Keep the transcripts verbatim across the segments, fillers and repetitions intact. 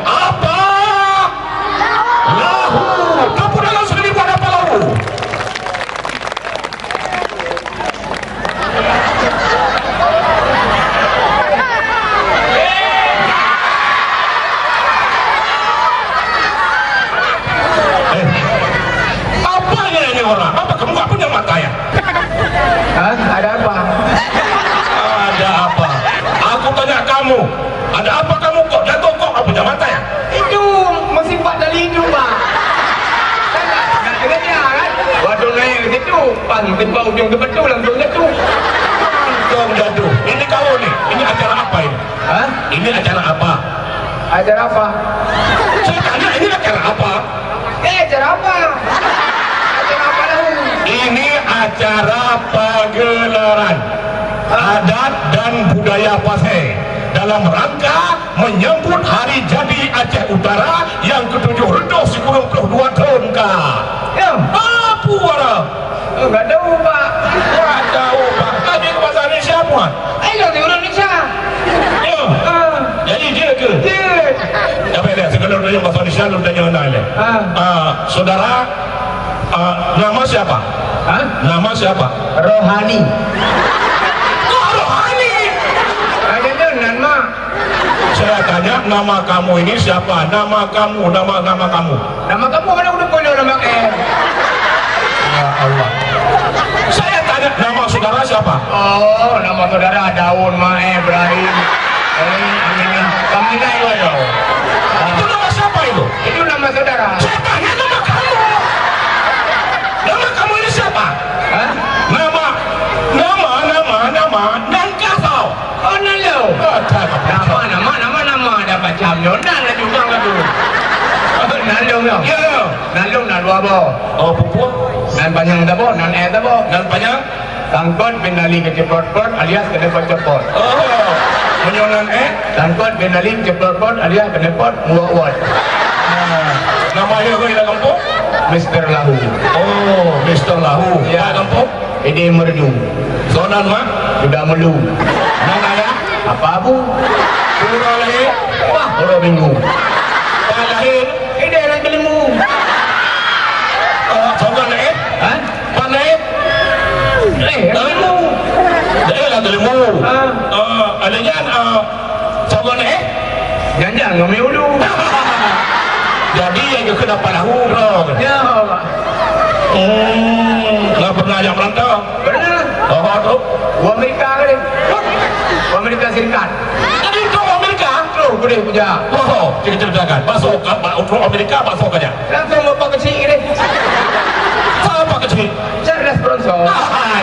Apa? Lahu. Tepuk tangan sekali buat apa lahu? Eh, apa ya ini orang? Apa kamu nggak punya mata ya? Hah? Ada apa? Ada apa? Aku tanya kamu, ada apa kamu kok jatuh kok nggak punya mata ya? Itu musibah dari itu, Pak. Saya nggak pernah kerja, kan? Waktu naik ke situ, pas tiba ujung ke betul langsung jatuh. Langsung jatuh. Ini kau ni, ini acara apa ini? Hah? Ini acara apa? Acara apa? Saya tanya, ini acara apa? Eh, acara apa? Acara apa dah? Ini acara pagelaran adat dan budaya Pasai dalam rangka menyambut hari jadi Aceh Utara yang ketujuh redoh sikureueng ploh dua thon ka. Ya. Apa orang? Oh, nggak tahu, Pak. Nggak tahu, Pak. Tanya ke bahasa Indonesia, Muhammad. Ayo, di Indonesia. Ya. Ah. Jadi dia ke? Dia. Tapi lihat, sebelum tanya bahasa Indonesia, lu tanya orang lain. Ah. Ah, saudara, ah, nama siapa? Hah? Nama siapa? Rohani. Kok Rohani? Ada tu, nan mak. Saya tanya, nama kamu ini siapa? Nama kamu, nama, nama kamu. Nama kamu mana udah punya nama eh? Ya Allah. Saya tanya, nama saudara siapa? Oh, nama saudara Daun, Maeh, Ibrahim. Eh, Aminah. Kamu ingat itu, ya? Ah. Itu nama siapa itu? Itu nama saudara. Saya tanya nama kamu. Nama kamu ini siapa? Hah? Nama, nama, nama, nama, nan kah kau? Oh, nan lôn. Oh, tak apa. Nama, nama, nama, nama, ada macam nyoe. Nan lah juga lah tu. Nan lôn, ya. Ya, ya. Nan lôn, nan dua boh. Oh, pupuk. Nan panjang saboh, nan eh saboh. Nan panjang? Sangkot bin Ali keceprot-prot alias kena pot-cepot. Oh, meunyoe nan eh? Sangkot bin Ali keceprot-prot alias kena pot muwot-wot. Ah, nama dia ke dalam kampung? Mister Lahu. Oh, Mister Lahu. Ya. Pak kampung? Ide Merdu. Sonan mak? Udah melu. Nan ayah? Apa Abu? Pura lahir? Wah, pura minggu. Pak lahir? Ide nak kelimbu. Oh, sonan eh? Hah? Pandai? Eh, Teuleumu. Daerah Teuleumu. Ah. Ah, ada nyan, ah, saban, eh? Janjang ngon mi ulu. Jadi, yang ke dapat lahu, bro. Ya, Pak. Hmm, nggak pernah ajak merantau? Pernah. Oh, tu? Di Amerika kali. Di Amerika Serikat. Jadi, tu Amerika? Terus boleh kerja. Oh, cerita-ceritakan. Masuk ke, untuk Amerika, masuk kerja. Langsung buat pak kecil ni. Siapa kecil? Charles Bronson. Ah,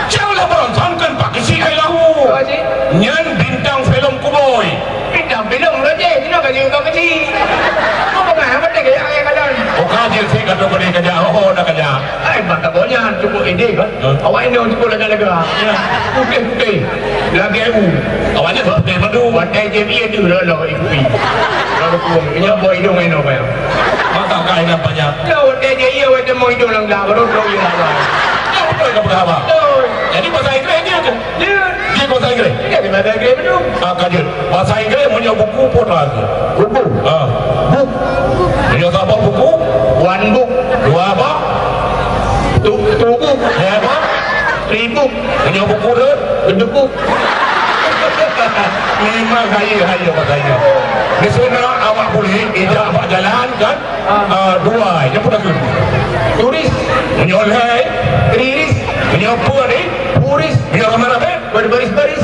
Charles Bronson kan pak kecil ai lahu. Apa cik? Nyan bintang filem Kuboy. Bintang filem lah cik. Cina kan juga pak kecil. Apa kan? Apa dia kayak ayah kadang? Oh, kaji sih kata boleh kerja. Oh, dah kerja. Ai, mata bonya cukup ide kan? Hah? Awak ini cukup lega-lega. Ya. Putih-putih. Lagi U. Awaknya putih madu. Watèe J B A tu lah, lah, ibu. Lalu pun, ini buat hidung ini, apa ya? Mata kain apa ya? Ya, watèe J B A, watèe mau hidung lang dah, baru tahu ya, apa. Ya, betul ke apa? Betul. Jadi bahasa Inggris dia ke? Dia. Dia bahasa Inggris? Dia bahasa Inggris betul. Ah, kaji. Bahasa Inggris punya buku pun lagi. Buku? Ah. Book. Punya apa buku? One book. Dua apa? Tu, tu book. Ya, apa? Three book. Punya buku tu? Kedua book. Memang kaya, kaya, kaya. Di sana awak boleh ijak bak jalan kan? Ah, dua, yang pun aku. Turis. Punya oleh. Turis. Punya apa ni? Turis. Punya kamera, eh? Berbaris-baris.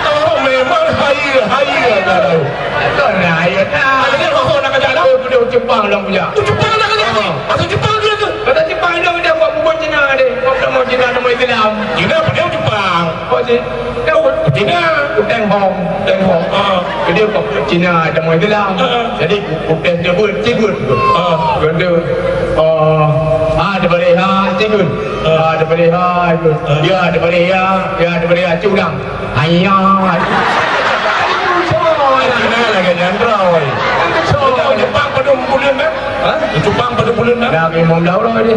Oh, memang haya, haya dah tahu. Betul lah, ya dah. Ada ni rokok nak kerja dah? Oh, duduk Jepang dah punya. Tu Jepang nak kerja ni? Ah. Asal Jepang dia tu? Kata Jepang dia, dia buat bubur Cina dia. Buat nama Cina, nama Islam. Cina apa dia Jepang? Apa sih? Dia Cina. Teng Hong. Teng Hong. Ah. Dia buat Cina, nama Islam. Ah. Jadi, putih dia pun, cibun. Ah. Kata, ah, ah, dia balik, ha, cibun. Ah, ada boleh, ha, itu. Ah. Ya, ada boleh, ya. Ya, ada boleh, ya. Cik udang. Ayah. Cina lagi nyandra, woi. Cina. Jepang pada bulan dah? Ha? Jepang pada bulan dah? Dah lima belas orang ni.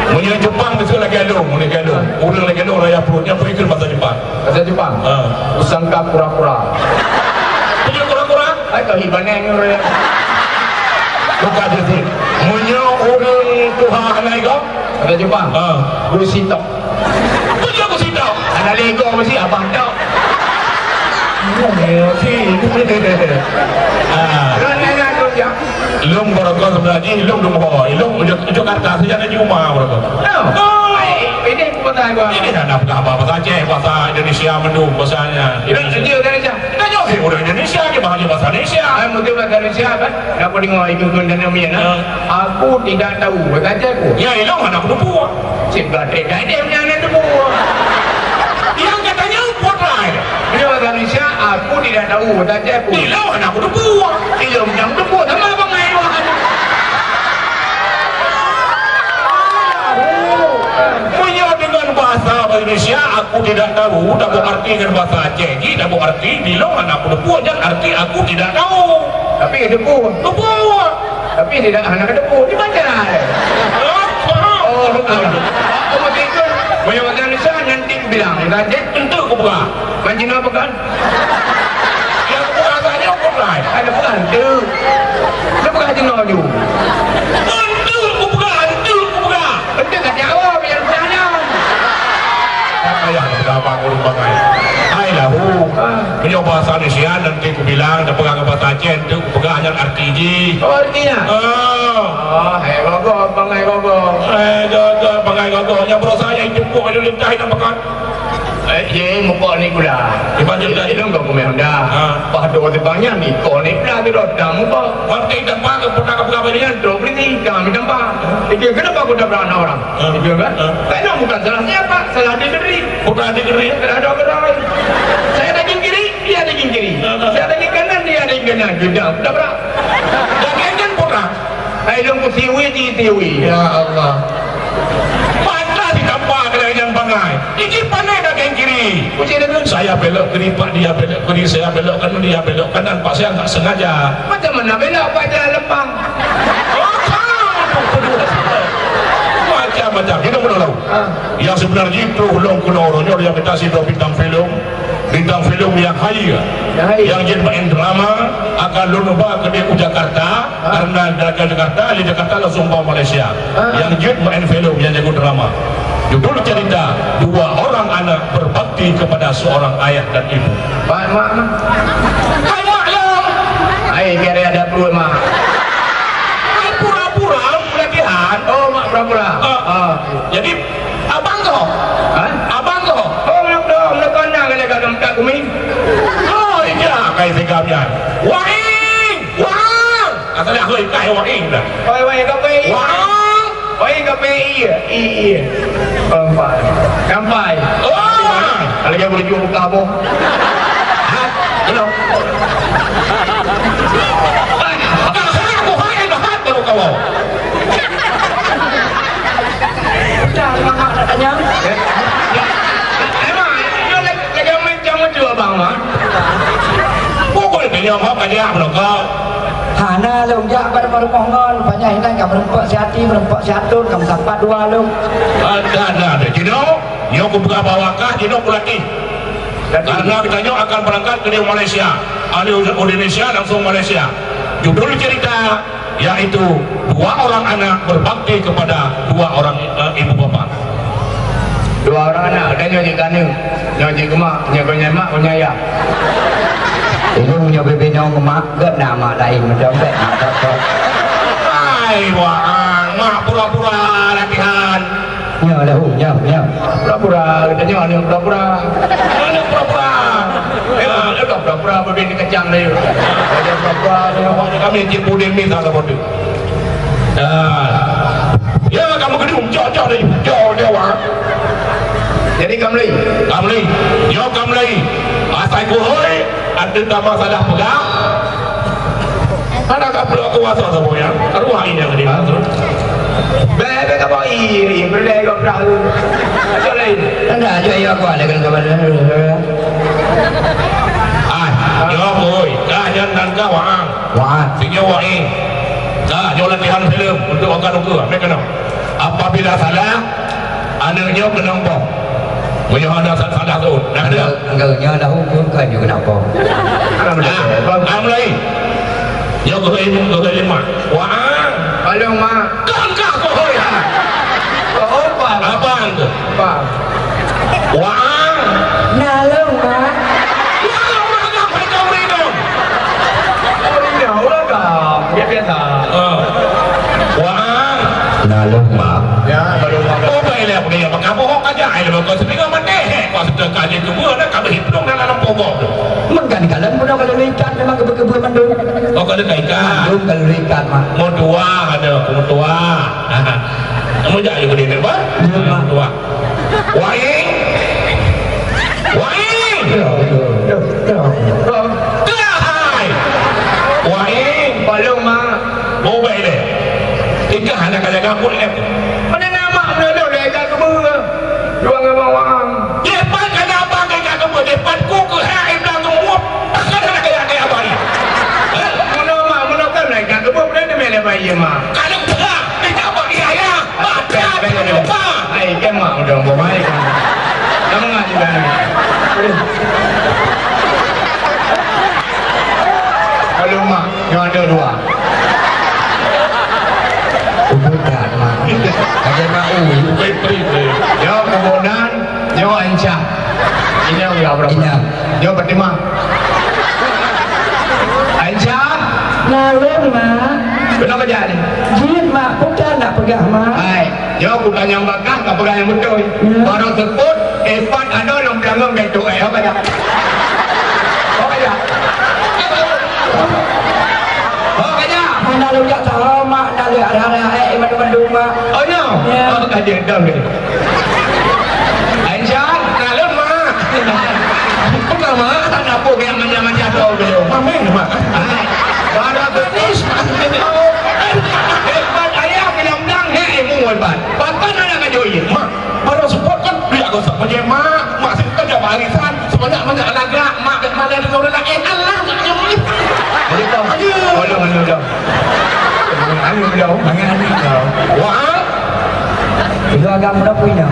Punya Jepang mesti lagi ada, punya lagi ada. Orang lagi ada, orang yang perutnya pergi ke bahasa Jepang. Bahasa Jepang? Ha. Usangka kura-kura. Punya kura-kura? Ai, Ibanan ureueng. Bukan je sih. Meunyoe ureueng tuha hana igoe, ada jumpa. Ha. Geusitok. Meunyoe geusitok. Ada lego mesti abang tok. Iya sih. Ah. Lôn nanya tu, ya. Lôn baroe sebenarnya, lôn dong bawa. Lôn ujuk, ujuk Jakarta saja ada jumpa baroe. Oh. Ini bukan saya. Ini dah nak apa bahasa Aceh, bahasa Indonesia mendung bahasanya. Ini dia dari Tanyoe si ureueng Indonesia, dia bahasa, bahasa Indonesia. Ai, mungkin bahasa Indonesia, kan? Dak peudeungoe ibu pun dan namian, ha? Ya. Aku tidak tahu, bahasa Aceh aku. Ya, ilong hana kuteupue. Cit batai dah dia punya anak teupue. Yang katanya buat lain. Dia bahasa Indonesia, aku tidak tahu, bahasa Aceh aku. Ilong hana kuteupue. Ilong yang teupue sama bangai dua kali. Meunyoe deungon bahasa Indonesia, aku tidak tahu, dak beu arti ngon bahasa Aceh jih, dak beu arti, bilong hana kuteupue, nyan arti aku tidak tahu. Tapi teupue. Teupue. Tapi tidak hana teupue. Di mana? Oh, oh. Aku begitu. Meunyoe bahasa Indonesia, nanti bilang, nanti tentu aku buka. Mancing apa kan? Yang buka tadi aku buka. Ada buka hantu. Ada buka hantu laju. Hantu, aku buka hantu, aku buka. Hantu kat Jawa, biar buka hantu. Tak payah dah berapa aku rumah. Hai lahu. Ah. Meunyoe bahasa Indonesia nanti aku bilang, dah pegang bahasa Aceh tu, aku pegang hanya arti ji. Oh, artinya? Ah. Oh, hai gogo, bangai gogo. Eh, gogo, bangai gogo. Yang berusaha yang jemput aja lintah hitam pekan. Eh, ye, mupok ni gula. Iban je gula. Ilong kau kumeh Honda. Ha. Pah tu orang Jepang nyan, ni kau ni gula tu dah, dah mupok. Waktu itu tempat tu pernah ke Pegawai Negeri tu, beli ni, kami tempat. Itu kenapa aku tak berani orang? Ha. Itu kan? Ha. Karena bukan salah siapa, salah dia sendiri. Bukan dia sendiri. Tidak ada orang lain. Saya daging kiri, dia daging kiri. Ha, ha. Saya daging kanan, dia daging kanan. Sudah, sudah berat. Daging kan pernah. Hai lôn ku siwi ji siwi. Ya Allah. Patah si tampa keulangan bangai. Iji pandai daging kiri. Uji dengan saya belok kiri, Pak, dia belok kiri, saya belok kanan, dia belok kanan, Pak, saya enggak sengaja. Macam mana belok, Pak, jalan lempang? Macam-macam. Kita pun tahu. Ah. Yang sebenarnya itu lôn keunoe uroe nyoe yang kita sidroe bintang filem. Bintang filem yang hai, yang hai. Yang jeuet main drama akan lôn ba keudeh u Jakarta, ha? Karena dari Jakarta, dari Jakarta langsung ba Malaysia. Ha. Yang jeuet main filem, yang jago drama. Judul cerita, dua orang anak berbakti kepada seorang ayah dan ibu. Mak, mak, mak. Hai mak lôn. Hai, biar ada perut, mak. Hai pura-pura pelatihan. Oh, mak pura-pura. Ah. Ah. Jadi, Abang ko? Ha? Abang ko? Oh, nak dah, nak kau nak kena kat tempat kumi. Oh, iya, kai tiga biar. Waing! Waing! Asal aku ikai waing dah. Oi, waing, kau pergi. Waing! Waing, kau pergi. Iya, iya. Sampai. Sampai. Oh! Kalau dia berujung buka apa? Ha? Belum. Aku hai, aku hai, baru kau. Dah, mak, nak tanya. Eh, eh, mak, eh, lagi, lagi main macam tu, abang, mak. Pukul tanya, mak, tanya, mak, kau. Hana, lôn jak bak rumoh ngon, banyak inan ka meureumpok si Ati, meureumpok si Atun, ka meusapat dua lôn. Ada, ada, ada. Jinoe, nyoe kubuka bawakah, jinoe kulatih. Karena kita nyoe akan berangkat ke Malaysia. Ada Indonesia, langsung Malaysia. Judul cerita, yaitu dua orang anak berbakti kepada dua orang, eh, ibu bapa. Dua orang anak, dan nyoe jeuet keu aneuk, nyoe jeuet keu mak, nyoe keu mak, keu ayah. Ilong nyoe bibit nyoe keu mak, geuh na mak laén meudompet, mak tokot. Hai, wah, mak pura-pura latihan. Nyoe lahu, nyoe, nyoe. Pura-pura, kita nyoe aneuk pura-pura. Aneuk pura-pura. Eh, mak, aneuk pura-pura, bibit ni kacang dah, yuk. Aneuk pura-pura, aneuk pura-pura, kami cik puding ni salah bodoh. Dah. Ya, kamu gedung, jauh, jauh dari, jauh, jauh, ah. Jadi, kamu lagi? Kamu lagi. Yo, kamu lagi. Asai kuhoi, ada tambah salah pegang. Ada tak perlu aku kuasa sama ya? Arwah ini yang di atas. Bebe ka boi, berdaya kau perahu. Jauh lagi. Anda aja ya, aku ada kan kabar. Ah, yo, boy. Dah, jangan nangka, wah. Wah. Sinyo waing. Ka, nyoe latihan filem untuk akan ukeue. Ambil kena. Apabila salah, aneuk nyoe kena bom. Meunyoe hana sa-, salah tu. Dah kena. Enggak, enggak, nyoe dah hukum kan nyoe kena bom. Ah, ah, mulai. Nyoe geuhôi, geuhôi lima. Wah. Palong, Mak. Kon ka geuhôi, ha? Oh, oh, Pak. Abang tu. Pak. Wah. Nalong, Mak. Nalong, Mak, kan hai kau ridong. Oh, ridong, ulah kau. Biasa. Oh. Wah. Nalong, Mak. Ya, baru Mak. Oh, baiklah, boleh ya, Mak. Kamu hok aja, ai, lepas kau sepi kau mati. Hek, kau sudah kaji tu, buah dah, kau berhitung dalam pokok tu. Mengkan kalian pun kalau ikat memang kebun-kebun mandum. Oh, ka lheueh ka ikat. Mandum ka lheueh ikat, Mak. Meutuah ada, meutuah. Kamu jak je gede ni, bah? Ya, Mak. Meutuah. Waing. Waing. Ya, ya, ya, ya. Keuhai. Waing. Balong, Mak. Bobai deh. Tingkah anak kalian ngapun, eh. Mana nama menolong dari kat kebun? Dua ngon bawang. Depan kana abang ka keubeue, depan ku keuhai blang keubeue, pakon hana kaya-kaya abang. Eh? Meunoe mak, meunoe kan naik ka keubeue, peue teumé lé bayi mak. Kalau peugah, minta bagi ayah, mata terlupa. Ai, kan mak udah mau mai kan. Kamu nggak juga ni. Kalau mak, yang ada dua. Udah mak. Ada mak u. Baik, baik, baik. Ya, kebonan. Nyoe Aisyah. Inyong ya, berapa? Inyong. Nyoe Fatimah. Aisyah. Nalong, Mak. Kenapa jadi? Jin, Mak. Bukan nak peugah, Mak. Hai. Nyoe bukan nyang bakah, ka peugah nyang beutôi. Ya. Baru sebut, epat ada nyang beulangong dan tu, eh, apa dah? Apa dah? Apa dah? Hana lôn jak saho, Mak, na lheueh arah-arah, eh, mandum-mandum, Mak. Oh, nyo? Ya. Oh, ka jeuet dong, deh. Aisyah, na lôn, Mak. Bukan, Mak. Tak ada apa, biar manja-manja tu, deh. Amin, Mak. Hai. Baru habis. Hebat ayah, bilang-bilang, hei, ilmu hebat. Bahkan anak ngaji, Mak. Baru support kan, dia agak usah pergi, Mak. Mak, saya kan dapat arisan. Sebanyak-banyak lagak, Mak, dek malam dengan orang lain. Allah, Mak, yang ni. Aduh. Aduh. Aduh, aduh, aduh. Aduh, aduh. Mangat aneuk kau. Wah. Itu agam berapa ini?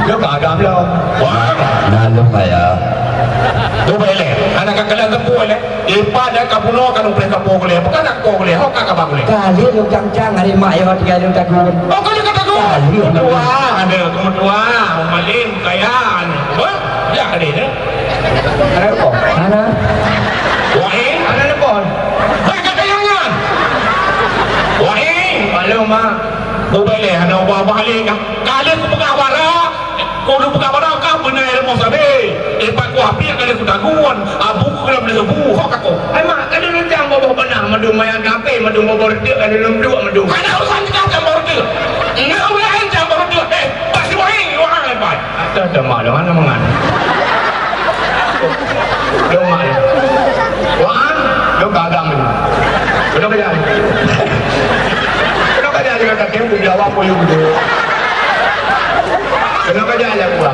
Lo ka agam lo. Wah. Nah, lo kaya. Tu boleh. Anak kakak dah tempuh, boleh. Ipa dan kapuno kan umpre kapo boleh. Bukan nak kapo boleh. Ho ka kaban boleh. Kali lo cang-cang hari mak yo tinggal lo tagun. Oh, kali kata tu. Kali. Tua, ada kemetua, maling, kaya, anu. Wah, ya ada dah. Ada apa? Mana? Wahai. Ada apa? Hai, kata yang nyan. Wahai. Halo, Mak. Ubah leh, ada ubah-ubah leh kah? Kali aku peugah bara, aku peugah bara kah beuna ilmu sabe. Ipa ku api kali aku tagun. Abu ku dalam lebu, hok aku. Hai, Mak, kada rencang boboh beunah madu maya kape, madu boboh reudeuek, kada lom duek madu. Kada urusan kita campur reudeuek. Enggak urusan campur reudeuek. Eh, pasti wahai, wahai, pai. Ada, ada mak, jangan omongan. Dong mak. Wah, dong gagang ni. Dong gagang. Dong gagang juga kaki, aku jawab pun yuk gitu. Dong gagang aja gua.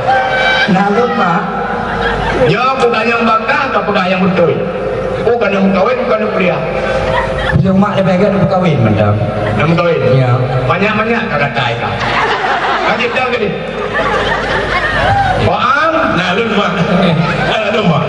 Nah, lu, Mak. Ya, bukan yang bakal, kau pegang yang betul. Oh, kena mengkawin, bukan kuliah. Belum mak dia bagai nak berkahwin, mantap. Nak berkahwin? Ya. Banyak-banyak kau kata, Ika. Lanjut dah tadi. Faham? Nah, lun mak. Nah, lun mak.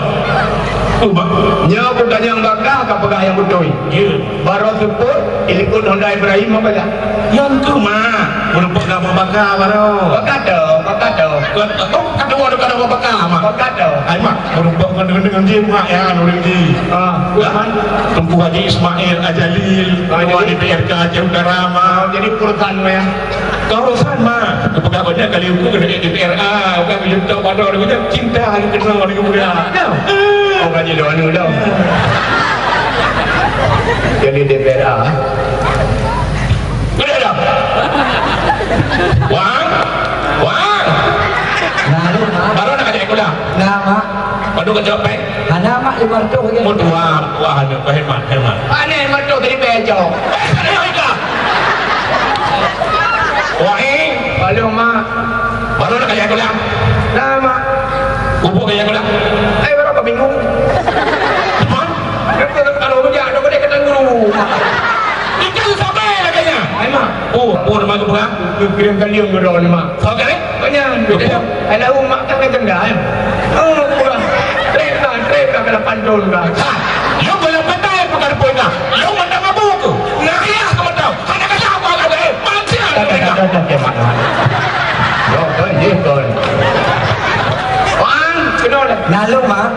Oh, mak. Nya bukan yang bakal, kau pegang yang betul. Ya. Baru sebut, ikut Honda Ibrahim apa dah? Yang tu, mak. Merupakan Abu Bakar baru. Bakar tu, bakar tu. Kau, kau, kau, kau, kau, kau, kau, kau, mak. Bakar tu. Hai, mak. Merupakan dengan, dengan jin, mak, ya, nurun jin. Ah, Mak. Teungku Haji Ismail Ajalil, ah, ketua jadi D P R K Aceh Utara, Mak. Ah, jadi urusan, ya. Kau urusan, Mak. Kepegang banyak kali uku kena D P R A, bukan kali tak pada orang macam cinta lagi kenal lagi muda. Ya. Oh, kan jadi anu dah. Jadi D P R A. Boleh dah. Wang, Wang. Nah, lu, Mak. Baru nak ajak sekolah. Nah, Mak. Baru kerja apa? Hana mak lima ratus lagi. Mun dua, dua hana, hemat, hemat. Hana lima ratus tadi bayar jauh. Eh, hana lima ratus. Wah, eh. Halo, Mak. Baru nak kaya aku dah. Nah, Mak. Kubu kaya aku dah. Eh, berapa minggu? Hah? Kalau kerja, ada boleh kata guru. Ikan sampai laganya. Hai, Mak. Oh, oh, nama tu berang? Kirim kalian guru ni, Mak. Kau kan, eh? Banyak. Alah, mak tak kena denda, eh. Oh, kurang. Trep lah, trep lah kalau pantun lah. Ha, lu kalau pandai bukan pun lah. Lu mandang abu, Naleueng, Mak.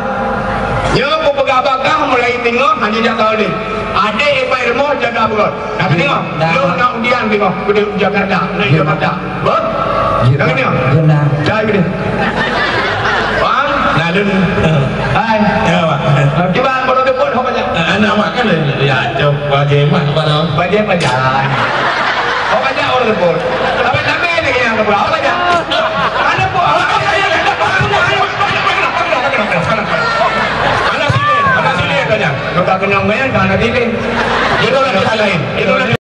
Nyoe kupeugah bak kah mulai teungoh hana jak kau lé. Adék ipai rumoh jaga beurot. Nah, teungoh. Dah. Lôn na undian teungoh keudéh u Jakarta, na di Jakarta. Beuh? Dah keudéh. Dah keudéh. Paham? Nah, lôn. Hai. Ya, Mak. Cuba baru tepuk ho banyak. Anak Mak kan ya, cok bajai Mak pada. Bajai pajan. Ho banyak orang tepuk. Tapi tapi lagi yang tepuk. Ho banyak. Mana pun? Anak silen, anak silen tanya. Bukan kenang main, anak silen. Itu lagi lain. Itu lagi